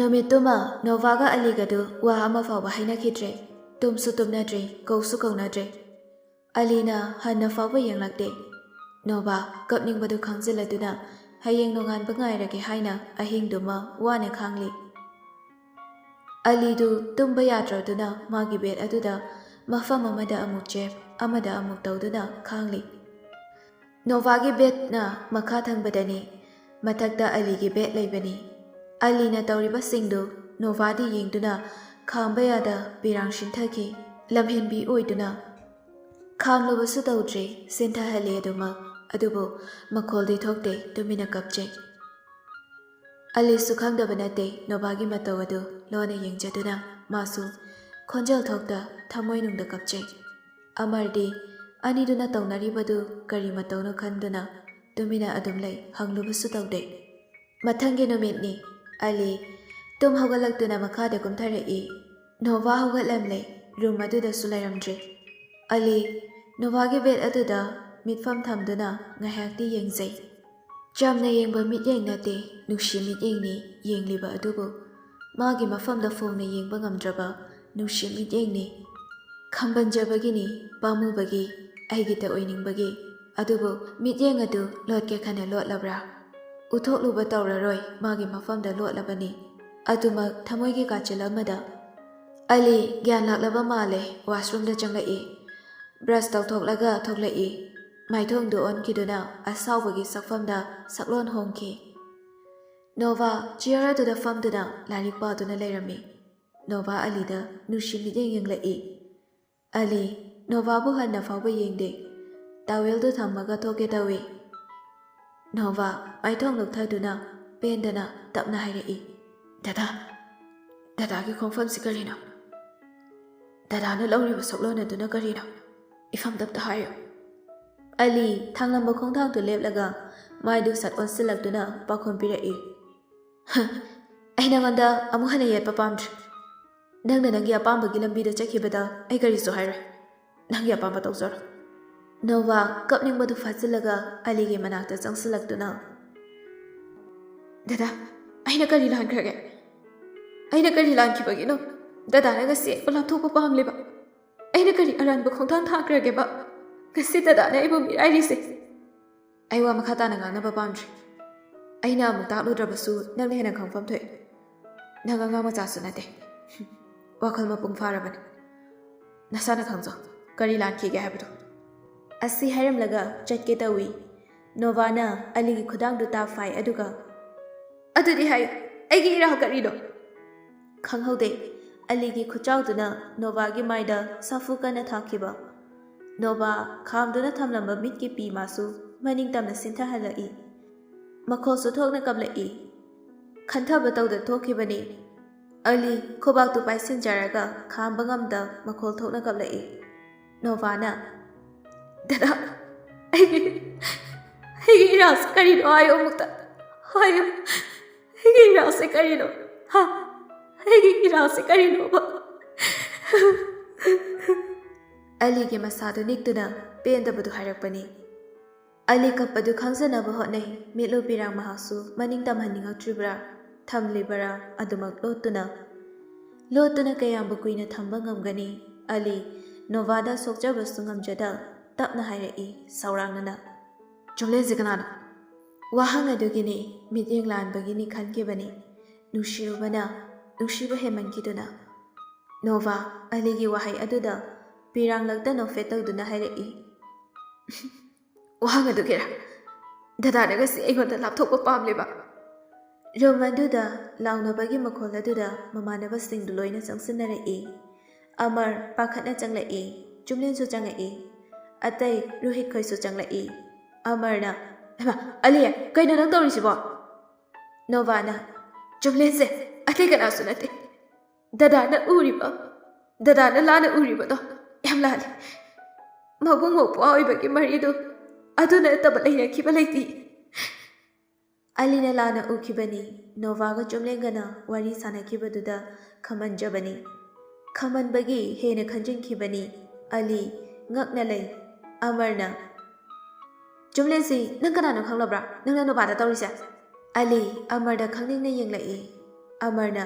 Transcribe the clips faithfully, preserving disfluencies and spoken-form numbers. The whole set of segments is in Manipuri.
ꯅꯨꯃꯤꯠꯇꯨꯃ ꯅꯣꯚꯥꯒ ꯑꯂꯤꯒꯗꯨ ꯋꯥ ꯑꯃ ꯐꯥꯎꯕ ꯍꯥꯏꯅꯈꯤꯗ꯭ꯔꯦ꯫ ꯇꯨꯝꯁꯨ ꯇꯨꯝꯅꯗ꯭ꯔꯦ, ꯀꯧꯁꯨ ꯀꯧꯅꯗ꯭ꯔꯦ꯫ ꯑꯂꯤꯅ ꯍꯟꯅ ꯐꯥꯎꯕ ꯌꯦꯡꯂꯛꯇꯦ꯫ ꯅꯣꯚꯥ ꯀꯞꯅꯤꯡꯕꯗꯨ ꯈꯥꯡꯖꯤꯜꯂꯗꯨꯅ ꯍꯌꯦꯡ ꯅꯣꯡꯉꯥꯟꯕ ꯉꯥꯏꯔꯒꯦ ꯍꯥꯏꯅ ꯑꯍꯤꯡꯗꯨꯃ ꯋꯥꯅ ꯈꯥꯡꯂꯤ꯫ ꯑꯂꯤꯗꯨ ꯇꯨꯝꯕ ꯌꯥꯗ꯭ꯔꯗꯨꯅ ꯃꯥꯒꯤ ꯕꯦꯗ ꯑꯗꯨꯗ ꯃꯐꯝ ꯑꯃꯗ ꯑꯃꯨꯛ ꯆꯦꯞ, ꯑꯃꯗ ꯑꯃꯨꯛ ꯇꯧꯗꯨꯅ ꯈꯥꯡꯂꯤ꯫ ꯅꯣꯚꯥꯒꯤ ꯕꯦꯗꯅ ꯃꯈꯥ ꯊꯪꯕꯗꯅꯤ, ꯃꯊꯛꯇ ꯑꯂꯤꯒꯤ ꯕꯦꯗ ꯂꯩꯕꯅꯤ꯫ ꯑꯂꯤꯅ ꯇꯧꯔꯤꯕꯁꯤꯡꯗꯨ ꯅꯣꯚꯥꯗꯤ ꯌꯦꯡꯗꯨꯅ ꯈꯥꯝꯕ ꯌꯥꯗ ꯄꯤꯔꯥꯡ ꯁꯤꯟꯊꯈꯤ꯫ ꯂꯝꯍꯦꯟꯕꯤ ꯑꯣꯏꯗꯨꯅ ꯈꯥꯝꯂꯨꯕꯁꯨ ꯇꯧꯗ꯭ꯔꯦ, ꯁꯤꯟꯊꯍꯜꯂꯦ ꯑꯗꯨꯃꯛ꯫ ꯑꯗꯨꯕꯨ ꯃꯈꯣꯜꯗꯤ ꯊꯣꯛꯇꯦ, ꯇꯨꯃꯤꯟꯅ ꯀꯞꯆꯩ꯫ ꯑꯂꯤꯁꯨ ꯈꯪꯗꯕ ꯅꯠꯇꯦ ꯅꯣꯚꯥꯒꯤ ꯃꯇꯧ ꯑꯗꯨ ꯂꯣꯟꯅ ꯌꯦꯡꯖꯗꯨꯅ ꯃꯥꯁꯨ ꯈꯣꯟꯖꯦꯜ ꯊꯣꯛꯇ ꯊꯃꯣꯏꯅꯨꯡꯗ ꯀꯞꯆꯩ꯫ ꯑꯃꯔꯗꯤ ꯑꯅꯤꯗꯨꯅ ꯇꯧꯅꯔꯤꯕꯗꯨ ꯀꯔꯤ ꯃꯇꯧꯅꯣ ꯈꯟꯗꯨꯅ ꯇꯨꯃꯤꯟꯅ ꯑꯗꯨꯝ ꯂꯩ, ꯍꯪꯂꯨꯕꯁꯨ ꯇꯧꯗꯦ꯫ ꯃꯊꯪꯒꯤ ꯅꯨꯃꯤꯠꯅꯤ꯫ ꯑꯂꯤ ꯇꯨꯝ ꯍꯧꯒꯠꯂꯛꯇꯨꯅ ꯃꯈꯥꯗ ꯀꯨꯝꯊꯔꯛꯏ꯫ ꯅꯣꯚꯥ ꯍꯧꯒꯠꯂꯝꯂꯦ, ꯔꯨꯝ ꯑꯗꯨꯗꯁꯨ ꯂꯩꯔꯝꯗ꯭ꯔꯦ꯫ ꯑꯂꯤ ꯅꯣꯚꯥꯒꯤ ꯕꯦꯗ ꯑꯗꯨꯗ ꯃꯤꯠꯐꯝ ꯊꯝꯗꯨꯅ ꯉꯥꯏꯍꯥꯛꯇꯤ ꯌꯦꯡꯖꯩ꯫ ꯆꯝꯅ ꯌꯦꯡꯕ ꯃꯤꯠꯌꯦꯡ ꯅꯠꯇꯦ, ꯅꯨꯡꯁꯤ ꯃꯤꯠꯌꯦꯡꯅꯤ ꯌꯦꯡꯂꯤꯕ ꯑꯗꯨꯕꯨ꯫ ꯃꯥꯒꯤ ꯃꯐꯝꯗ ꯐꯣꯡꯅ ꯌꯦꯡꯕ ꯉꯝꯗ꯭ꯔꯕ ꯅꯨꯡꯁꯤ ꯃꯤꯠꯌꯦꯡꯅꯤ꯫ ꯈꯝꯕꯟꯖꯕꯒꯤꯅꯤ, ꯄꯥꯝꯃꯨꯕꯒꯤ, ꯑꯩꯒꯤꯇ ꯑꯣꯏꯅꯤꯡꯕꯒꯤ꯫ ꯑꯗꯨꯕꯨ ꯃꯤꯠꯌꯦꯡ ꯑꯗꯨ ꯂꯣꯠꯀꯦ ꯈꯟꯅ ꯂꯣꯠꯂꯕ꯭ꯔꯥ? ꯎꯠꯊꯣꯛꯂꯨꯕ ꯇꯧꯔꯔꯣꯏ, ꯃꯥꯒꯤ ꯃꯐꯝꯗ ꯂꯣꯠꯂꯕꯅꯤ꯫ ꯑꯗꯨꯃꯛ ꯊꯃꯣꯏꯒꯤ ꯀꯥꯆꯤꯜ ꯑꯃꯗ꯫ ꯑꯂꯤ ꯒ꯭ꯌꯥꯟ ꯂꯥꯛꯂꯕ ꯃꯥꯜꯂꯦ, ꯋꯥꯁꯔꯨꯝꯗ ꯆꯪꯂꯛꯏ꯫ ꯕ꯭ꯔꯁ ꯇꯧꯊꯣꯛꯂꯒ ꯊꯣꯛꯂꯛꯏ꯫ ꯃꯥꯏꯊꯣꯡꯗꯨ ꯑꯣꯟꯈꯤꯗꯨꯅ ꯑꯁꯥꯎꯕꯒꯤ ꯁꯛꯐꯝꯗ ꯁꯛꯂꯣꯟ ꯍꯣꯡꯈꯤ꯫ ꯅꯣꯚꯥ ꯆꯤꯌꯔ ꯑꯗꯨꯗ ꯐꯝꯗꯨꯅ ꯂꯥꯏꯔꯤꯛ ꯄꯥꯗꯨꯅ ꯂꯩꯔꯝꯃꯤ꯫ ꯅꯣꯚꯥ ꯑꯂꯤꯗ ꯅꯨꯡꯁꯤ ꯃꯤꯠꯌꯦꯡ ꯌꯦꯡꯂꯛꯏ꯫ ꯑꯂꯤ ꯅꯣꯚꯥꯕꯨ ꯍꯟꯅ ꯐꯥꯎꯕ ꯌꯦꯡꯗꯦ꯫ ꯇꯥꯋꯦꯜꯗꯨ ꯊꯝꯃꯒ ꯊꯣꯛꯀꯦ ꯇꯧꯏ꯫ ꯅꯣꯚꯥ ꯃꯥꯏꯊꯣꯡ ꯂꯨꯞꯊꯗꯨꯅ ꯄꯦꯟꯗꯅ ꯇꯞꯅ ꯍꯥꯏꯔꯛꯏ, "ꯗꯗꯥ, ꯗꯗꯥꯒꯤ ꯈꯣꯡꯐꯝꯁꯤ ꯀꯔꯤꯅꯣ? ꯗꯗꯥꯅ ꯂꯧꯔꯤꯕ ꯁꯛꯂꯣꯟ ꯑꯗꯨꯅ ꯀꯔꯤꯅꯣ? ꯏꯐꯝꯗ ꯑꯝꯇ ꯍꯥꯏꯌꯨ꯫" ꯑꯂꯤ ꯊꯥꯡꯂꯝꯕ ꯈꯣꯡꯊꯥꯡꯗꯨ ꯂꯦꯞꯂꯒ ꯃꯥꯏꯗꯨ ꯁꯠ ꯑꯣꯟꯁꯤꯜꯂꯛꯇꯨꯅ ꯄꯥꯎꯈꯨꯝ ꯄꯤꯔꯛꯏ, "ꯍ, ꯑꯩ ꯅꯉꯣꯟꯗ ꯑꯃꯨꯛ ꯍꯟꯅ ꯌꯦꯠꯄ ꯄꯥꯝꯗ꯭ꯔꯦ꯫ ꯅꯪꯅ ꯅꯪꯒꯤ ꯑꯄꯥꯝꯕꯒꯤ ꯂꯝꯕꯤꯗ ꯆꯠꯈꯤꯕꯗ ꯑꯩ ꯀꯔꯤꯁꯨ ꯍꯥꯏꯔꯣꯏ꯫ ꯅꯪꯒꯤ ꯑꯄꯥꯝꯕ ꯇꯧꯖꯔꯣ꯫" ꯅꯣꯚꯥ ꯀꯞꯅꯤꯡꯕꯗꯨ ꯐꯥꯖꯤꯜꯂꯒ ꯑꯂꯤꯒꯤ ꯃꯅꯥꯛꯇ ꯆꯪꯁꯤꯜꯂꯛꯇꯨꯅ, "ꯗꯗꯥ, ꯑꯩꯅ ꯀꯔꯤ ꯂꯥꯟꯈ꯭ꯔꯒꯦ? ꯑꯩꯅ ꯀꯔꯤ ꯂꯥꯟꯈꯤꯕꯒꯤꯅꯣ ꯗꯗꯥꯅ ꯉꯁꯤ ꯑꯩꯕꯨ ꯂꯥꯞꯊꯣꯛꯄ ꯄꯥꯝꯂꯤꯕ? ꯑꯩꯅ ꯀꯔꯤ ꯑꯔꯥꯟꯕ ꯈꯣꯡꯊꯥꯡ ꯊꯥꯈ꯭ꯔꯒꯦꯕ ꯉꯁꯤ ꯗꯗꯥꯅ ꯑꯩꯕꯨ ꯃꯤꯔꯥꯏꯔꯤꯁꯦ? ꯑꯩ ꯋꯥ ꯃꯈꯥ ꯇꯥꯅ ꯉꯥꯡꯅꯕ ꯄꯥꯝꯗ꯭ꯔꯦ꯫ ꯑꯩꯅ ꯑꯃꯨꯛ ꯇꯥꯛꯂꯨꯗ꯭ꯔꯕꯁꯨ ꯅꯪꯅ ꯍꯦꯟꯅ ꯈꯪꯐꯝ ꯊꯣꯛꯑꯦ꯫ ꯅꯪ ꯑꯉꯥꯡ ꯃꯆꯥꯁꯨ ꯅꯠꯇꯦ꯫ ꯋꯥꯈꯜ ꯃꯄꯨꯡ ꯐꯥꯔꯕꯅꯤ꯫ ꯅꯁꯥꯅ ꯈꯪꯖꯧ, ꯀꯔꯤ ꯂꯥꯟꯈꯤꯒꯦ ꯍꯥꯏꯕꯗꯣ꯫ ꯑꯁꯤ ꯍꯥꯏꯔꯝꯂꯒ ꯆꯠꯀꯦ ꯇꯧꯏ꯫ ꯅꯣꯚꯥꯅ ꯑꯂꯤꯒꯤ ꯈꯨꯗꯥꯡꯗꯨ ꯇꯥꯞ ꯐꯥꯏ, ꯑꯗꯨꯒ, "ꯑꯗꯨꯗꯤ ꯍꯥꯏꯌꯨ, ꯑꯩꯒꯤ ꯏꯔꯥꯜ ꯀꯔꯤꯅꯣ?" ꯈꯪꯍꯧꯗꯦ꯫ ꯑꯂꯤꯒꯤ ꯈꯨꯠꯆꯥꯎꯗꯨꯅ ꯅꯣꯚꯥꯒꯤ ꯃꯥꯏꯗ ꯁꯥꯐꯨ ꯀꯟꯅ ꯊꯥꯈꯤꯕ꯫ ꯅꯣꯚꯥ ꯈꯥꯝꯗꯨꯅ ꯊꯝꯂꯝꯕ ꯃꯤꯠꯀꯤ ꯄꯤ ꯃꯥꯁꯨ ꯃꯅꯤꯡ ꯇꯝꯅ ꯁꯤꯟꯊꯍꯜꯂꯛꯏ꯫ ꯃꯈꯣꯜꯁꯨ ꯊꯣꯛꯅ ꯀꯞꯂꯛꯏ꯫ ꯈꯟꯊꯕ ꯇꯧꯗ ꯊꯣꯛꯈꯤꯕꯅꯤ꯫ ꯑꯂꯤ ꯈꯨꯕꯥꯛꯇꯨ ꯄꯥꯏꯁꯤꯟꯖꯔꯒ ꯈꯥꯝꯕ ꯉꯝꯗ ꯃꯈꯣꯜ ꯊꯣꯛꯅ ꯀꯞꯂꯛꯏ꯫ ꯅꯣꯚꯥꯅ, "ꯗꯗꯥ, ꯑꯩꯒꯤ, ꯑꯩꯒꯤ ꯏꯔꯥꯜꯁꯦ ꯀꯔꯤꯅꯣ ꯍꯥꯏꯌꯨ ꯑꯃꯨꯛꯇ꯫ ꯍꯥꯏꯌꯨ, ꯑꯩꯒꯤ ꯏꯔꯥꯜꯁꯦ ꯀꯔꯤꯅꯣ? ꯍꯥ? ꯑꯩꯒꯤ ꯏꯔꯥꯜꯁꯦ ꯀꯔꯤꯅꯣꯕ?" ꯑꯂꯤꯒꯤ ꯃꯁꯥꯗꯨ ꯅꯤꯛꯇꯨꯅ ꯄꯦꯟꯗꯕꯗꯨ ꯍꯥꯏꯔꯛꯄꯅꯤ꯫ ꯑꯂꯤ ꯀꯞꯄꯗꯨ ꯈꯪꯖꯅꯕ ꯍꯣꯠꯅꯩ꯫ ꯃꯤꯠꯂꯨ ꯄꯤꯔꯥꯡ ꯃꯍꯥꯛꯁꯨ ꯃꯅꯤꯡ ꯇꯝꯍꯟꯅꯤꯡꯉꯛꯇ꯭ꯔꯤꯕ꯭ꯔꯥ? ꯊꯝꯂꯤꯕꯔꯥ? ꯑꯗꯨꯃꯛ ꯂꯣꯠꯇꯨꯅ, ꯂꯣꯠꯇꯨꯅ ꯀꯌꯥꯝꯕꯨ ꯀꯨꯏꯅ ꯊꯝꯕ ꯉꯝꯒꯅꯤ? ꯑꯂꯤ ꯅꯣꯚꯥꯗ ꯁꯣꯛꯆꯕꯁꯨ ꯉꯝꯖꯗ ꯇꯞꯅ ꯍꯥꯏꯔꯛꯏ ꯁꯧꯔꯥꯡꯅꯅ, "ꯆꯨꯝꯂꯦꯟꯁꯦ ꯀꯅꯥꯅꯣ?" ꯋꯥꯍꯪ ꯑꯗꯨꯒꯤꯅꯤ, ꯃꯤꯠꯌꯦꯡ ꯂꯥꯟꯕꯒꯤꯅꯤ ꯈꯟꯈꯤꯕꯅꯤ꯫ ꯅꯨꯡꯁꯤꯔꯨꯕꯅ ꯅꯨꯡꯁꯤꯕ ꯍꯦꯟꯃꯟꯈꯤꯗꯨꯅ꯫ ꯅꯣꯚꯥ ꯑꯂꯤꯒꯤ ꯋꯥꯍꯩ ꯑꯗꯨꯗ ꯄꯤꯔꯥꯡꯂꯛꯇ ꯅꯣꯛꯐꯦꯠ ꯇꯧꯗꯨꯅ ꯍꯥꯏꯔꯛꯏ, "ꯋꯥꯍꯪ ꯑꯗꯨꯒꯤꯔꯥ? ꯗꯗꯥꯅ ꯉꯁꯤ ꯑꯩꯉꯣꯟꯗ ꯂꯥꯞꯊꯣꯛꯄ ꯄꯥꯝꯂꯤꯕ?" ꯔꯨꯝ ꯑꯗꯨꯗ ꯂꯥꯎꯅꯕꯒꯤ ꯃꯈꯣꯜ ꯑꯗꯨꯗ ꯃꯃꯥꯟꯅꯕꯁꯤꯡꯗꯨ ꯂꯣꯏꯅ ꯆꯪꯁꯤꯟꯅꯔꯛꯏ꯫ ꯑꯃꯔ ꯄꯥꯈꯠꯅ ꯆꯪꯂꯛꯏ꯫ ꯆꯨꯝꯂꯦꯟꯁꯨ ꯆꯪꯉꯛꯏ꯫ ꯑꯇꯩ ꯔꯣꯍꯤꯠ ꯈꯣꯏꯁꯨ ꯆꯪꯂꯛꯏ꯫ ꯑꯃꯔꯅ, "ꯍꯩꯃꯥ, ꯑꯂꯤ, ꯀꯩꯅꯣ ꯅꯪ ꯇꯧꯔꯤꯁꯤꯕꯣ?" ꯅꯣꯚꯥꯅ, "ꯆꯨꯝꯂꯦꯟꯁꯦ ꯑꯇꯩ ꯀꯅꯥꯁꯨ ꯅꯠꯇꯦ꯫ ꯗꯗꯥꯅ ꯎꯔꯤꯕ, ꯗꯗꯥꯅ ꯂꯥꯟꯅ ꯎꯔꯤꯕꯗꯣ ꯌꯥꯝ ꯂꯥꯜꯂꯤ꯫ ꯃꯕꯨꯡ ꯃꯧꯄ꯭ꯋꯥ ꯑꯣꯏꯕꯒꯤ ꯃꯔꯤꯗꯣ ꯑꯗꯨ ꯅꯠꯇꯕ ꯂꯩꯅꯈꯤꯕ ꯂꯩꯇꯦ꯫" ꯑꯂꯤꯅ ꯂꯥꯟꯅ ꯎꯈꯤꯕꯅꯤ꯫ ꯅꯣꯚꯥꯒ ꯆꯨꯝꯂꯦꯟꯒꯅ ꯋꯥꯔꯤ ꯁꯥꯟꯅꯈꯤꯕꯗꯨꯗ ꯈꯝꯍꯟꯖꯕꯅꯤ꯫ ꯈꯝꯍꯟꯕꯒꯤ ꯍꯦꯟꯅ ꯈꯟꯖꯤꯟꯈꯤꯕꯅꯤ꯫ ꯑꯂꯤ ꯉꯛꯅ ꯂꯩ꯫ ꯑꯃꯔꯅ, "ꯆꯨꯝꯂꯦꯟꯁꯤ ꯅꯪ ꯀꯅꯥꯅꯣ ꯈꯪꯂꯕ꯭ꯔꯥ? ꯅꯪꯅ ꯅꯣꯚꯥꯗ ꯇꯧꯔꯤꯁꯦ?" ꯑꯂꯤ ꯑꯃꯔꯗ ꯈꯪꯅꯤꯡꯅ ꯌꯦꯡꯂꯛꯏ꯫ ꯑꯃꯔꯅ,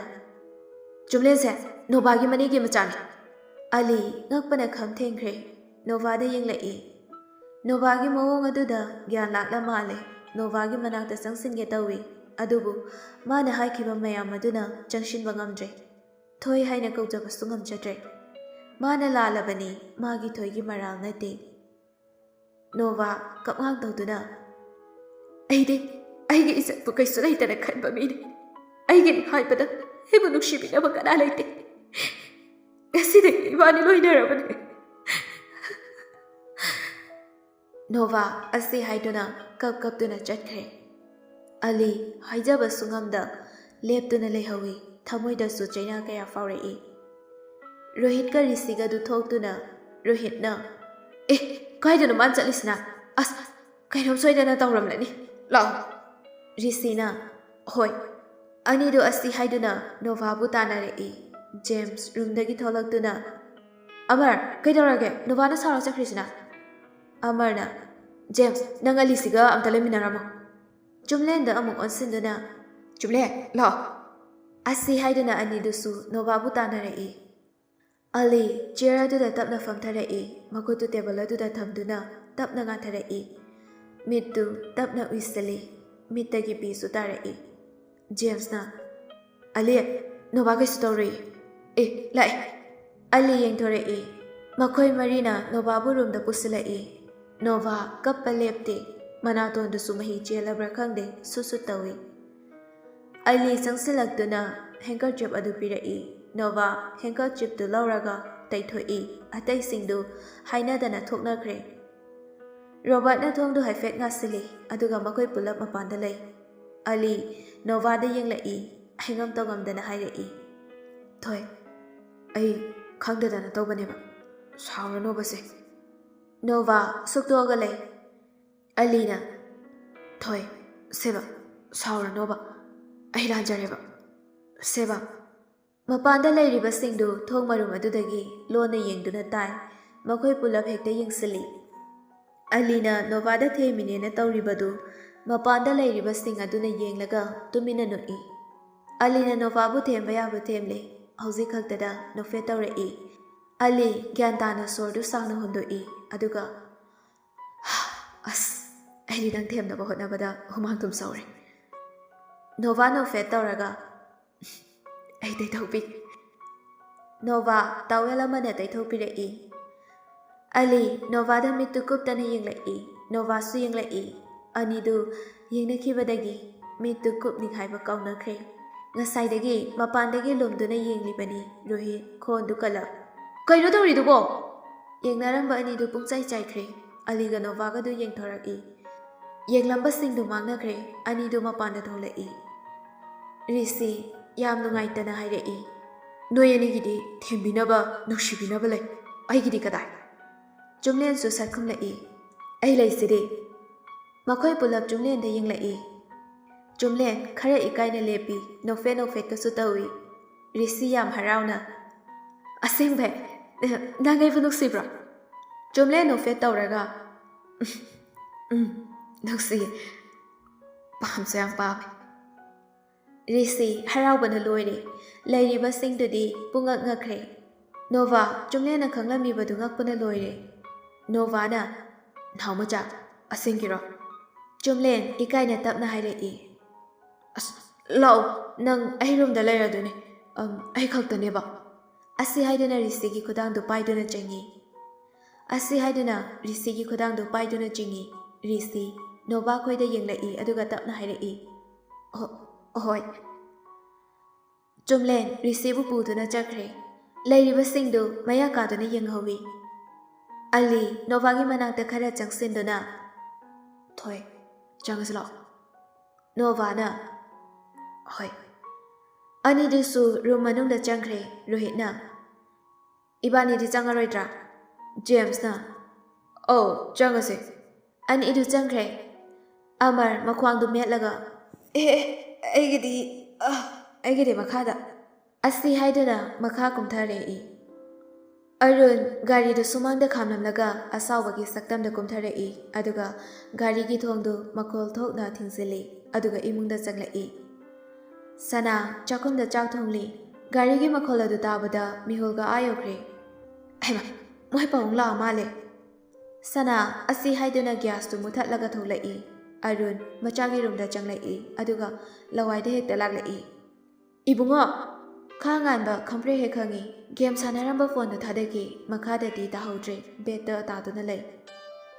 "ꯆꯨꯝꯂꯦꯟꯁꯦ ꯅꯣꯚꯥꯒꯤ ꯃꯅꯦꯒꯤ ꯃꯆꯥꯅꯤ꯫" ꯑꯂꯤ ꯉꯛꯄꯅ ꯈꯝ ꯊꯦꯡꯈ꯭ꯔꯦ꯫ ꯅꯣꯚꯥꯗ ꯌꯦꯡꯂꯛꯏ꯫ ꯅꯣꯚꯥꯒꯤ ꯃꯑꯣꯡ ꯑꯗꯨꯗ ꯒ꯭ꯌꯥꯟ ꯂꯥꯛꯂ ꯃꯥꯜꯂꯦ꯫ ꯅꯣꯚꯥꯒꯤ ꯃꯅꯥꯛꯇ ꯆꯪꯁꯤꯟꯒꯦ ꯇꯧꯏ, ꯑꯗꯨꯕꯨ ꯃꯥꯅ ꯍꯥꯏꯈꯤꯕ ꯃꯌꯥꯝ ꯑꯗꯨꯅ ꯆꯪꯁꯤꯟꯕ ꯉꯝꯗ꯭ꯔꯦ꯫ ꯊꯣꯏ ꯍꯥꯏꯅ ꯀꯧꯖꯕꯁꯨ ꯉꯝꯖꯗ꯭ꯔꯦ꯫ ꯃꯥꯅ ꯂꯥꯜꯂꯕꯅꯤ, ꯃꯥꯒꯤ ꯊꯣꯏꯒꯤ ꯃꯔꯥꯜ ꯅꯠꯇꯦ꯫ ꯅꯣꯚꯥ ꯀꯞꯉꯥꯡ ꯇꯧꯗꯨꯅ, "ꯑꯩꯗꯤ ꯑꯩꯒꯤ ꯏꯖꯠꯄꯨ ꯀꯩꯁꯨ ꯂꯩꯇꯅ ꯈꯟꯕ ꯃꯤꯅꯤ꯫ ꯑꯩꯒꯤꯅꯤ ꯍꯥꯏꯕꯗ ꯑꯩꯕꯨ ꯅꯨꯡꯁꯤꯕꯤꯅꯕ ꯀꯅꯥ ꯂꯩꯇꯦ꯫ ꯉꯁꯤꯗꯒꯤ ꯏꯕꯥꯅꯤ ꯂꯣꯏꯅꯔꯕꯅꯤ꯫" ꯅꯣꯚꯥ ꯑꯁꯤ ꯍꯥꯏꯗꯨꯅ ꯀꯞ ꯀꯞꯇꯨꯅ ꯆꯠꯈ꯭ꯔꯦ꯫ ꯑꯂꯤ ꯍꯥꯏꯖꯕꯁꯨ ꯉꯝꯗ ꯂꯦꯞꯇꯨꯅ ꯂꯩꯍꯧꯏ꯫ ꯊꯃꯣꯏꯗꯁꯨ ꯆꯩꯅꯥ ꯀꯌꯥ ꯐꯥꯎꯔꯛꯏ꯫ ꯔꯣꯍꯤꯠꯀ ꯔꯤꯁꯤꯒꯗꯨ ꯊꯣꯛꯇꯨꯅ ꯔꯣꯍꯤꯠꯅ, "ꯑꯦ, ꯀꯥꯏꯗꯅꯣ ꯃꯥꯅ ꯆꯠꯂꯤꯁꯤꯅ? ꯑꯁ, ꯀꯩꯅꯣꯝ ꯁꯣꯏꯗꯅ ꯇꯧꯔꯝꯂꯅꯤ꯫ ꯂꯥꯛꯑꯣ꯫" ꯔꯤꯁꯤꯅ, "ꯍꯣꯏ꯫" ꯑꯅꯤꯗꯨ ꯑꯁꯤ ꯍꯥꯏꯗꯨꯅ ꯅꯣꯚꯥꯕꯨ ꯇꯥꯟꯅꯔꯛꯏ꯫ ꯖꯦꯝꯁ ꯔꯨꯝꯗꯒꯤ ꯊꯣꯛꯂꯛꯇꯨꯅ, "ꯑꯃꯔ, ꯀꯩꯗꯧꯔꯒꯦ? ꯅꯣꯚꯥꯅ ꯁꯥꯎꯔ ꯆꯠꯈ꯭ꯔꯤꯁꯤꯅ?" ꯑꯃꯔꯅ, "ꯖꯦꯝꯁ, ꯅꯪ ꯑꯂꯤꯁꯤꯒ ꯑꯝꯇ ꯂꯩꯃꯤꯟꯅꯔꯝꯃꯣ꯫" ꯆꯨꯝꯂꯦꯟꯗ ꯑꯃꯨꯛ ꯑꯣꯟꯁꯤꯟꯗꯨꯅ, "ꯆꯨꯝꯂꯦꯟ, ꯂꯥꯛꯑꯣ꯫" ꯑꯁꯤ ꯍꯥꯏꯗꯨꯅ ꯑꯅꯤꯗꯨꯁꯨ ꯅꯣꯚꯥꯕꯨ ꯇꯥꯟꯅꯔꯛꯏ꯫ ꯑꯂꯤ ꯆꯤꯌꯔ ꯑꯗꯨꯗ ꯇꯞꯅ ꯐꯝꯊꯔꯛꯏ, ꯃꯈꯨꯠꯇꯨ ꯇꯦꯕꯜ ꯑꯗꯨꯗ ꯊꯝꯗꯨꯅ ꯇꯞꯅ ꯉꯥꯊꯔꯛꯏ꯫ ꯃꯤꯠꯇꯨ ꯇꯞꯅ ꯎꯏꯁꯤꯜꯂꯤ, ꯃꯤꯠꯇꯒꯤ ꯄꯤꯁꯨ ꯇꯥꯔꯛꯏ꯫ ꯖꯦꯝꯁꯅ, "ꯑꯂꯤ, ꯅꯣꯚꯥ ꯀꯩꯁꯨ ꯇꯧꯔꯣꯏ꯫" "ꯑꯦ, ꯂꯥꯛꯑꯦ꯫" ꯑꯂꯤ ꯌꯦꯡꯊꯣꯔꯛꯏ꯫ ꯃꯈꯣꯏ ꯃꯔꯤꯅ ꯅꯣꯚꯥꯕꯨ ꯔꯨꯝꯗ ꯄꯨꯁꯤꯜꯂꯛꯏ꯫ ꯅꯣꯚꯥ ꯀꯞꯄ ꯂꯦꯞꯇꯦ꯫ ꯃꯅꯥꯇꯣꯟꯗꯨꯁꯨ ꯃꯍꯤ ꯆꯦꯜꯂꯕ꯭ꯔꯥ ꯈꯪꯗꯦ, ꯁꯨꯠ ꯁꯨꯠ ꯇꯧꯏ꯫ ꯑꯂꯤ ꯆꯪꯁꯤꯜꯂꯛꯇꯨꯅ ꯍꯦꯡꯀꯔꯆꯤꯞ ꯑꯗꯨ ꯄꯤꯔꯛꯏ꯫ ꯅꯣꯚꯥ ꯍꯦꯡꯀꯔꯆꯤꯞꯇꯨ ꯂꯧꯔꯒ ꯇꯩꯊꯣꯛꯏ꯫ ꯑꯇꯩꯁꯤꯡꯗꯨ ꯍꯥꯏꯅꯗꯅ ꯊꯣꯛꯅꯈ꯭ꯔꯦ꯫ ꯔꯣꯕꯥꯔꯠꯅ ꯊꯣꯡꯗꯨ ꯍꯥꯏꯐꯦꯠ ꯉꯥꯁꯤꯜꯂꯤ, ꯑꯗꯨꯒ ꯃꯈꯣꯏ ꯄꯨꯂꯞ ꯃꯄꯥꯟꯗ ꯂꯩ꯫ ꯑꯂꯤ ꯅꯣꯚꯥꯗ ꯌꯦꯡꯂꯛꯏ, ꯍꯤꯉꯝ ꯇꯧꯉꯝꯗꯅ ꯍꯥꯏꯔꯛꯏ, "ꯊꯣꯏ, ꯑꯩ ꯈꯪꯗꯗꯅ ꯇꯧꯕꯅꯦꯕ, ꯁꯥꯎꯔꯅꯣꯕꯁꯦ꯫" ꯅꯣꯚꯥ ꯁꯨꯛꯇꯣꯛꯑꯒ ꯂꯩ꯫ ꯑꯂꯤꯅ, "ꯊꯣꯏ, ꯁꯦꯕ, ꯁꯥꯎꯔꯅꯣꯕ, ꯑꯩ ꯂꯥꯟꯖꯔꯦꯕ, ꯁꯦꯕ꯫" ꯃꯄꯥꯟꯗ ꯂꯩꯔꯤꯕꯁꯤꯡꯗꯨ ꯊꯣꯡ ꯃꯔꯨꯝ ꯑꯗꯨꯗꯒꯤ ꯂꯣꯟꯅ ꯌꯦꯡꯗꯨꯅ ꯇꯥꯏ꯫ ꯃꯈꯣꯏ ꯄꯨꯂꯞ ꯍꯦꯛꯇ ꯌꯦꯡꯁꯤꯜꯂꯤ꯫ ꯑꯂꯤꯅ ꯅꯣꯚꯥꯗ ꯊꯦꯝꯃꯤꯅꯦꯅ ꯇꯧꯔꯤꯕꯗꯨ ꯃꯄꯥꯟꯗ ꯂꯩꯔꯤꯕꯁꯤꯡ ꯑꯗꯨꯅ ꯌꯦꯡꯂꯒ ꯇꯨꯃꯤꯟꯅ ꯅꯣꯛꯏ꯫ ꯑꯂꯤꯅ ꯅꯣꯚꯥꯕꯨ ꯊꯦꯝꯕ ꯌꯥꯕ ꯊꯦꯝꯂꯦ꯫ ꯍꯧꯖꯤꯛ ꯈꯛꯇꯗ ꯅꯣꯐꯦꯠ ꯇꯧꯔꯛꯏ꯫ ꯑꯂꯤ ꯒ꯭ꯌꯥꯟ ꯇꯥꯅ ꯁꯣꯔꯗꯨ ꯁꯥꯡꯅ ꯍꯣꯟꯗꯣꯛꯏ, ꯑꯗꯨꯒ, "ꯑꯁ, ꯑꯩꯗꯤ ꯅꯪ ꯊꯦꯝꯅꯕ ꯍꯣꯠꯅꯕꯗ ꯍꯨꯃꯥꯡ ꯊꯨꯝ ꯁꯧꯔꯦ"꯫ ꯅꯣꯚꯥ ꯅꯣꯐꯦꯠ ꯇꯧꯔꯒ, "ꯑꯩ ꯇꯩꯊꯣꯛꯄꯤꯒꯦ"꯫ ꯅꯣꯚꯥ ꯇꯥꯋꯦꯜ ꯑꯃꯅ ꯇꯩꯊꯣꯛꯄꯤꯔꯛꯏ꯫ ꯑꯂꯤ ꯅꯣꯚꯥꯗ ꯃꯤꯠꯇꯨ ꯀꯨꯞꯇꯅ ꯌꯦꯡꯂꯛꯏ꯫ ꯅꯣꯚꯥꯁꯨ ꯌꯦꯡꯂꯛꯏ꯫ ꯑꯅꯤꯗꯨ ꯌꯦꯡꯅꯈꯤꯕꯗꯒꯤ ꯃꯤꯠꯇꯨ ꯀꯨꯞꯅꯤꯡ ꯍꯥꯏꯕ ꯀꯥꯎꯅꯈ꯭ꯔꯦ꯫ ꯉꯁꯥꯏꯗꯒꯤ ꯃꯄꯥꯟꯗꯒꯤ ꯂꯨꯝꯗꯨꯅ ꯌꯦꯡꯂꯤꯕꯅꯤ ꯔꯣꯍꯤꯠ ꯈꯣꯟꯗꯨ ꯀꯜꯂ, "ꯀꯩꯅꯣ ꯇꯧꯔꯤꯗꯨꯕꯣ?" ꯌꯦꯡꯅꯔꯝꯕ ꯑꯅꯤꯗꯨ ꯄꯨꯡꯆꯥꯏ ꯆꯥꯏꯈ꯭ꯔꯦ꯫ ꯑꯂꯤꯒ ꯅꯣꯚꯥꯒꯗꯨ ꯌꯦꯡꯊꯣꯔꯛꯏ꯫ ꯌꯦꯡꯂꯝꯕꯁꯤꯡꯗꯨ ꯃꯥꯡꯅꯈ꯭ꯔꯦ꯫ ꯑꯅꯤꯗꯨ ꯃꯄꯥꯟꯗ ꯊꯣꯛꯂꯛꯏ꯫ ꯔꯤꯁꯤ ꯌꯥꯝ ꯅꯨꯡꯉꯥꯏꯇꯅ ꯍꯥꯏꯔꯛꯏ, "ꯅꯣꯏ ꯑꯅꯤꯒꯤꯗꯤ ꯊꯦꯝꯕꯤꯅꯕ, ꯅꯨꯡꯁꯤꯕꯤꯅꯕ ꯂꯩ, ꯑꯩꯒꯤꯗꯤ ꯀꯗꯥꯏ?" ꯆꯨꯝꯂꯦꯟꯁꯨ ꯁꯛꯈꯨꯝꯂꯛꯏ, "ꯑꯩ ꯂꯩꯁꯤꯗꯤ"꯫ ꯃꯈꯣꯏ ꯄꯨꯂꯞ ꯆꯨꯝꯂꯦꯟꯗ ꯌꯦꯡꯂꯛꯏ꯫ ꯆꯨꯝꯂꯦꯟ ꯈꯔ ꯏꯀꯥꯏꯅ ꯂꯦꯞꯄꯤ, ꯅꯣꯐꯦꯠ ꯅꯣꯐꯦꯠꯀꯁꯨ ꯇꯧꯏ꯫ ꯔꯤꯁꯤ ꯌꯥꯝ ꯍꯔꯥꯎꯅ, "ꯑꯁꯦꯡꯕꯩ? ꯅꯪ ꯑꯩꯕꯨ ꯅꯨꯡꯁꯤꯕ꯭ꯔꯣ?" ꯆꯨꯝꯂꯦꯟ ꯅꯣꯐꯦꯠ ꯇꯧꯔꯒ, "ꯎꯝ, ꯅꯨꯡꯁꯤꯌꯦ꯫ ꯄꯥꯝꯁꯨ ꯌꯥꯝ ꯄꯥꯝꯃꯦ"꯫ ꯔꯤꯁꯤ ꯍꯔꯥꯎꯕꯅ ꯂꯣꯏꯔꯦ꯫ ꯂꯩꯔꯤꯕꯁꯤꯡꯗꯨꯗꯤ ꯄꯨꯡꯉꯛ ꯉꯛꯈ꯭ꯔꯦ꯫ ꯅꯣꯚꯥ ꯆꯨꯝꯂꯦꯟꯅ ꯈꯪꯂꯝꯃꯤꯕꯗꯨ ꯉꯛꯄꯅ ꯂꯣꯏꯔꯦ꯫ ꯅꯣꯚꯥꯅ, "ꯅꯥꯎꯃꯆꯥ, ꯑꯁꯦꯡꯀꯤꯔꯣ?" ꯆꯨꯝꯂꯦꯟ ꯏꯀꯥꯏꯅ ꯇꯞꯅ ꯍꯥꯏꯔꯛꯏ, "ꯑꯁ, ꯂꯥꯛꯑꯣ, ꯅꯪ ꯑꯩ ꯔꯨꯝꯗ ꯂꯩꯔꯗꯣꯏꯅꯦ꯫ ꯑꯝ, ꯑꯩ ꯈꯛꯇꯅꯦꯕ"꯫ ꯑꯁꯤ ꯍꯥꯏꯗꯨꯅ ꯔꯤꯁꯤꯒꯤ ꯈꯨꯗꯥꯡꯗꯨ ꯄꯥꯏꯗꯨꯅ ꯆꯪꯉꯤ꯫ ꯑꯁꯤ ꯍꯥꯏꯗꯨꯅ ꯔꯤꯁꯤꯒꯤ ꯈꯨꯗꯥꯡꯗꯨ ꯄꯥꯏꯗꯨꯅ ꯆꯤꯡꯏ꯫ ꯔꯤꯁꯤ ꯅꯣꯚꯥ ꯈꯣꯏꯗ ꯌꯦꯡꯂꯛꯏ, ꯑꯗꯨꯒ ꯇꯞꯅ ꯍꯥꯏꯔꯛꯏ, "ꯍꯣ-, ꯍꯣꯏ"꯫ ꯆꯨꯝꯂꯦꯟ ꯔꯤꯁꯤꯕꯨ ꯄꯨꯗꯨꯅ ꯆꯠꯈ꯭ꯔꯦ꯫ ꯂꯩꯔꯤꯕꯁꯤꯡꯗꯨ ꯃꯌꯥ ꯀꯥꯗꯨꯅ ꯌꯦꯡꯍꯧꯏ꯫ ꯑꯂꯤ ꯅꯣꯚꯥꯒꯤ ꯃꯅꯥꯛꯇ ꯈꯔ ꯆꯪꯁꯤꯟꯗꯨꯅ, "ꯊꯣꯏ, ꯆꯪꯉꯁꯤ ꯂꯥꯛꯑꯣ"꯫ ꯅꯣꯚꯥꯅ, "ꯍꯣꯏ"꯫ ꯑꯅꯤꯗꯨꯁꯨ ꯔꯨꯝ ꯃꯅꯨꯡꯗ ꯆꯪꯈ꯭ꯔꯦ꯫ ꯔꯣꯍꯤꯠꯅ, "ꯏꯕꯥꯅꯤꯗꯤ ꯆꯪꯉꯔꯣꯏꯗ꯭ꯔꯥ?" ꯖꯦꯝꯁꯅ, "ꯑꯧ, ꯆꯪꯉꯁꯦ"꯫ ꯑꯅꯤꯗꯨ ꯆꯪꯈ꯭ꯔꯦ꯫ ꯑꯃꯔ ꯃꯈ꯭ꯋꯥꯡꯗꯨ ꯃꯦꯠꯂꯒ, "ꯑꯦ, ꯑꯦ, ꯑꯩꯒꯤꯗꯤ, ꯑ, ꯑꯩꯒꯤꯗꯤ ꯃꯈꯥꯗ"꯫ ꯑꯁꯤ ꯍꯥꯏꯗꯨꯅ ꯃꯈꯥ ꯀꯨꯝꯊꯔꯛꯏ꯫ ꯑꯔꯨꯟ ꯒꯥꯔꯤꯗꯨ ꯁꯨꯃꯥꯡꯗ ꯈꯥꯝꯂꯝꯂꯒ ꯑꯁꯥꯎꯕꯒꯤ ꯁꯛꯇꯝꯗ ꯀꯨꯝꯊꯔꯛꯏ, ꯑꯗꯨꯒ ꯒꯥꯔꯤꯒꯤ ꯊꯣꯡꯗꯨ ꯃꯈꯣꯜ ꯊꯣꯛꯅ ꯊꯤꯡꯖꯤꯜꯂꯤ, ꯑꯗꯨꯒ ꯏꯃꯨꯡꯗ ꯆꯪꯂꯛꯏ꯫ ꯁꯅꯥ ꯆꯥꯛꯈꯨꯝꯗ ꯆꯥꯛ ꯊꯣꯡꯂꯤ꯫ ꯒꯥꯔꯤꯒꯤ ꯃꯈꯣꯜ ꯑꯗꯨ ꯇꯥꯕꯗ ꯃꯤꯍꯨꯜꯒ ꯑꯥ ꯌꯧꯈ꯭ꯔꯦ꯫ "ꯍꯩꯃꯥ, ꯃꯣꯏ ꯄꯥꯕꯨꯡ ꯂꯥꯛꯑ ꯃꯥꯜꯂꯦ!" ꯁꯅꯥ ꯑꯁꯤ ꯍꯥꯏꯗꯨꯅ ꯒ꯭ꯌꯥꯁꯇꯨ ꯃꯨꯊꯠꯂꯒ ꯊꯣꯛꯂꯛꯏ꯫ ꯑꯔꯨꯟ ꯃꯆꯥꯒꯤ ꯔꯨꯝꯗ ꯆꯪꯂꯛꯏ, ꯑꯗꯨꯒ ꯂꯋꯥꯏꯗ ꯍꯦꯛꯇ ꯂꯥꯛꯂꯛꯏ꯫ "ꯏꯕꯨꯡꯉꯣ!" ꯈꯥ ꯉꯥꯟꯕ ꯈꯪꯄ꯭ꯔꯦꯛ ꯍꯦꯛ ꯈꯪꯉꯤ꯫ ꯒꯦꯝ ꯁꯥꯟꯅꯔꯝꯕ ꯐꯣꯟꯗꯨ ꯊꯥꯗꯈꯤ꯫ ꯃꯈꯥꯗꯗꯤ ꯇꯥꯍꯧꯗ꯭ꯔꯦ꯫ ꯕꯦꯗꯇ ꯇꯥꯗꯨꯅ ꯂꯩ꯫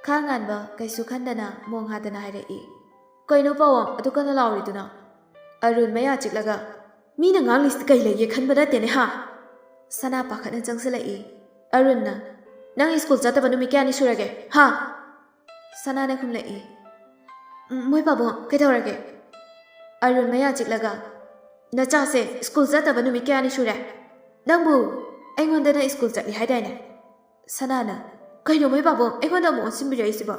ꯈꯥ ꯉꯥꯟꯕ ꯀꯩꯁꯨ ꯈꯟꯗꯅ ꯃꯣꯡ ꯍꯥꯗꯅ ꯍꯥꯏꯔꯛꯏ, "ꯀꯩꯅꯣ ꯄꯥꯕꯨꯡ ꯑꯗꯨ ꯀꯟꯅ ꯂꯥꯎꯔꯤꯗꯨꯅ?" ꯑꯔꯨꯟ ꯃꯌꯥ ꯆꯤꯛꯂꯒ, "ꯃꯤꯅ ꯉꯥꯡꯂꯤꯁꯤ ꯀꯩ ꯂꯩꯒꯦ ꯈꯟꯕ ꯅꯠꯇꯦꯅꯦ, ꯍꯥ?" ꯁꯅꯥ ꯄꯥꯈꯠꯅ ꯆꯪꯁꯤꯜꯂꯛꯏ꯫ ꯑꯔꯨꯟꯅ, "ꯅꯪ ꯁ꯭ꯀꯨꯜ ꯆꯠꯇꯕ ꯅꯨꯃꯤꯠ ꯀꯌꯥꯅꯤ ꯁꯨꯔꯒꯦ, ꯍꯥ?" ꯁꯅꯥꯅ ꯈꯨꯝꯂꯛꯏ, "ꯎꯝ, ꯃꯣꯏ ꯄꯥꯕꯨꯡ, ꯀꯩꯗꯧꯔꯒꯦ?" ꯑꯔꯨꯟ ꯃꯌꯥ ꯆꯤꯛꯂꯒ, "ꯅꯆꯥꯁꯦ ꯁ꯭ꯀꯨꯜ ꯆꯠꯇꯕ ꯅꯨꯃꯤꯠ ꯀꯌꯥꯅꯤ ꯁꯨꯔꯦ? ꯅꯪꯕꯨ ꯑꯩꯉꯣꯟꯗ ꯅꯪ ꯁ꯭ꯀꯨꯜ ꯆꯠꯂꯤ ꯍꯥꯏꯗꯥꯏꯅꯦ?" ꯁꯅꯥꯅ, "ꯀꯩꯅꯣ ꯃꯣꯏ ꯄꯥꯕꯨꯡ, ꯑꯩꯉꯣꯟꯗ ꯑꯃꯨꯛ ꯑꯣꯟꯁꯤꯟꯕꯤꯔꯛꯏꯁꯤꯕꯣ?"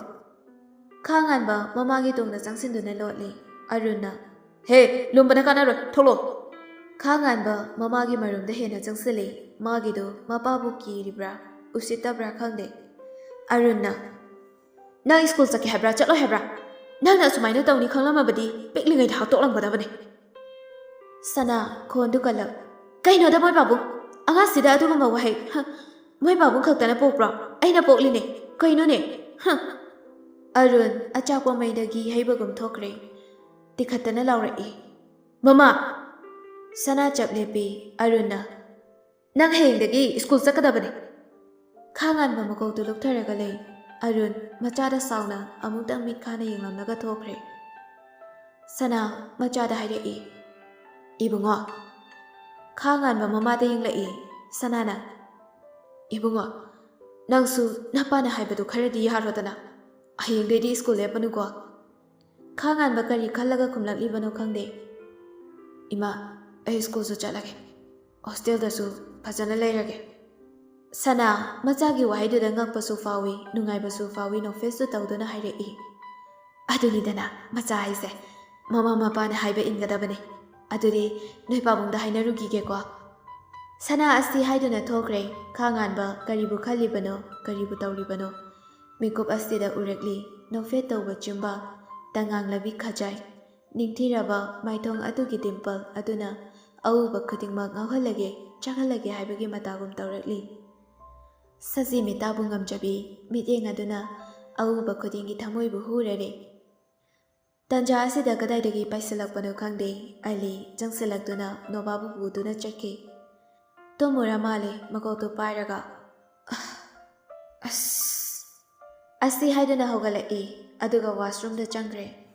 ꯈꯥ ꯉꯥꯟꯕ ꯃꯃꯥꯒꯤ ꯇꯨꯡꯗ ꯆꯪꯁꯤꯟꯗꯨꯅ ꯂꯣꯠꯂꯤ꯫ ꯑꯔꯨꯟꯅ, "ꯍꯦ, ꯂꯨꯝꯕꯅ ꯀꯥꯟꯅꯔꯣꯏ, ꯊꯣꯛꯂꯛꯑꯣ!" ꯈꯥ ꯉꯥꯟꯕ ꯃꯃꯥꯒꯤ ꯃꯔꯨꯝꯗ ꯍꯦꯟꯅ ꯆꯪꯁꯤꯜꯂꯤ꯫ ꯃꯥꯒꯤꯗꯨ ꯃꯄꯥꯕꯨ ꯀꯤꯔꯤꯕ꯭ꯔꯥ, ꯎꯁꯤꯠꯇꯕ꯭ꯔꯥ ꯈꯪꯗꯦ꯫ ꯑꯔꯨꯟꯅ, "ꯅꯪ ꯁ꯭ꯀꯨꯜ ꯆꯠꯀꯦ ꯍꯥꯏꯕ꯭ꯔꯥ, ꯆꯠꯂꯣꯏ ꯍꯥꯏꯕ꯭ꯔꯥ? ꯅꯪꯅ ꯑꯁꯨꯃꯥꯏꯅ ꯇꯧꯅꯤ ꯈꯪꯂꯝꯃꯕꯗꯤ ꯄꯤꯛꯂꯤꯉꯩꯗ ꯍꯥꯠꯇꯣꯛꯂꯝꯒꯗꯕꯅꯤ!" ꯁꯅꯥ ꯈꯣꯟꯗꯨ ꯀꯜꯂꯛ, "ꯀꯩꯅꯣꯗ ꯃꯣꯏ ꯄꯥꯕꯨꯡ, ꯑꯉꯥꯡꯁꯤꯗ ꯑꯗꯨꯒꯨꯝꯕ ꯋꯥꯍꯩ, ꯍ, ꯃꯣꯏ ꯄꯥꯕꯨꯡ ꯈꯛꯇꯅ ꯄꯣꯛꯄ꯭ꯔꯣ? ꯑꯩꯅ ꯄꯣꯛꯂꯤꯅꯦ꯫ ꯀꯩꯅꯣꯅꯦ? ꯍ!" ꯑꯔꯨꯟ ꯑꯆꯥꯛꯄ ꯃꯩꯗꯒꯤ ꯍꯩꯕꯒꯨꯝ ꯊꯣꯛꯈ꯭ꯔꯦ꯫ ꯇꯤꯈꯠꯇꯅ ꯂꯥꯎꯔꯛꯏ, "ꯃꯃꯥ!" ꯁꯅꯥ ꯆꯞ ꯂꯦꯞꯄꯤ꯫ ꯑꯔꯨꯟꯅ, "ꯅꯪ ꯍꯌꯦꯡꯗꯒꯤ ꯁ꯭ꯀꯨꯜ ꯆꯠꯀꯗꯕꯅꯤ!" ꯈꯥ ꯉꯥꯟꯕ ꯃꯀꯣꯛꯇꯨ ꯂꯨꯞꯊꯔꯒ ꯂꯩ꯫ ꯑꯔꯨꯟ ꯃꯆꯥꯗ ꯁꯥꯎꯅ ꯑꯃꯨꯛꯇꯪ ꯃꯤꯠ ꯈꯥꯅ ꯌꯦꯡꯂꯝꯂꯒ ꯊꯣꯛꯈ꯭ꯔꯦ꯫ ꯁꯅꯥ ꯃꯆꯥꯗ ꯍꯥꯏꯔꯛꯏ, "ꯏꯕꯨꯡꯉꯣ!" ꯈꯥ ꯉꯥꯟꯕ ꯃꯃꯥꯗ ꯌꯦꯡꯂꯛꯏ꯫ ꯁꯅꯥꯅ, "ꯏꯕꯨꯡꯉꯣ, ꯅꯪꯁꯨ ꯅꯄꯥꯅ ꯍꯥꯏꯕꯗꯨ ꯈꯔꯗꯤ ꯌꯥꯔꯣꯗꯅ꯫ ꯍꯌꯦꯡꯗꯩꯗꯤ ꯁ꯭ꯀꯨꯜ ꯂꯦꯞꯄꯅꯨꯀꯣ!" ꯈꯥ ꯉꯥꯟꯕ ꯀꯔꯤ ꯈꯜꯂꯒ ꯈꯨꯝꯂꯛꯂꯤꯕꯅꯣ ꯈꯪꯗꯦ꯫ "ꯏꯃꯥ, ꯑꯩ ꯁ꯭ꯀꯨꯜꯁꯨ ꯆꯠꯂꯒꯦ꯫ ꯍꯣꯁꯇꯦꯜꯗꯁꯨ ꯐꯖꯅ ꯂꯩꯔꯒꯦ꯫" ꯁꯅꯥ ꯃꯆꯥꯒꯤ ꯋꯥꯍꯩꯗꯨꯗ ꯉꯛꯄꯁꯨ ꯐꯥꯎꯏ, ꯅꯨꯡꯉꯥꯏꯕꯁꯨ ꯐꯥꯎꯏ, ꯅꯣꯛꯐꯦꯠꯁꯨ ꯇꯧꯗꯨꯅ ꯍꯥꯏꯔꯛꯏ, "ꯑꯗꯨꯅꯤꯗꯅ ꯃꯆꯥ ꯍꯥꯏꯁꯦ, ꯃꯃꯥ ꯃꯄꯥꯅ ꯍꯥꯏꯕ ꯏꯟꯒꯗꯕꯅꯤ꯫ ꯑꯗꯨꯗꯤ ꯅꯣꯏ ꯄꯥꯕꯨꯡꯗ ꯍꯥꯏꯅꯔꯨꯈꯤꯒꯦꯀꯣ꯫" ꯁꯅꯥ ꯑꯁꯤ ꯍꯥꯏꯗꯨꯅ ꯊꯣꯛꯈ꯭ꯔꯦ꯫ ꯈꯥ ꯉꯥꯟꯕ ꯀꯔꯤꯕꯨ ꯈꯜꯂꯤꯕꯅꯣ, ꯀꯔꯤꯕꯨ ꯇꯧꯔꯤꯕꯅꯣ? ꯃꯤꯀꯨꯞ ꯑꯁꯤꯗ ꯎꯔꯛꯂꯤ ꯅꯣꯛꯐꯦꯠ ꯇꯧꯕ ꯆꯤꯝꯕꯥꯜ, ꯇꯉꯥꯡꯂꯕꯤ ꯈꯖꯥꯏ, ꯅꯤꯡꯊꯤꯔꯕ ꯃꯥꯏꯊꯣꯡ ꯑꯗꯨꯒꯤ ꯗꯤꯝꯄꯜ ꯑꯗꯨꯅ ꯑꯎꯕ ꯈꯨꯗꯤꯡꯃꯛ ꯉꯥꯎꯍꯜꯂꯒꯦ, ꯆꯥꯛꯍꯜꯂꯒꯦ ꯍꯥꯏꯕꯒꯤ ꯃꯇꯥꯒꯨꯝ ꯇꯧꯔꯛꯂꯤ꯫ ꯁꯖꯤ ꯃꯤꯇꯥꯕꯨ ꯉꯝꯖꯕꯤ ꯃꯤꯠꯌꯦꯡ ꯑꯗꯨꯅ ꯑꯎꯕ ꯈꯨꯗꯤꯡꯒꯤ ꯊꯃꯣꯏꯕꯨ ꯍꯨꯔꯔꯦ꯫ ꯇꯟꯖꯥ ꯑꯁꯤꯗ ꯀꯗꯥꯏꯗꯒꯤ ꯄꯥꯏꯁꯤꯜꯂꯛꯄꯅꯣ ꯈꯪꯗꯦ, ꯑꯂꯤ ꯆꯪꯁꯤꯜꯂꯛꯇꯨꯅ ꯅꯣꯕꯥꯕꯨ ꯄꯨꯗꯨꯅ ꯆꯠꯈꯤ꯫ ꯇꯨꯝꯃꯨꯔ ꯃꯥꯜꯂꯦ, ꯃꯀꯣꯛꯇꯨ ꯄꯥꯏꯔꯒ꯫ ꯑꯁ! ꯑꯁꯤ ꯍꯥꯏꯗꯨꯅ ꯍꯧꯒꯠꯂꯛꯏ, ꯑꯗꯨꯒ ꯋꯥꯁꯔꯨꯝꯗ ꯆꯪꯈ꯭ꯔꯦ꯫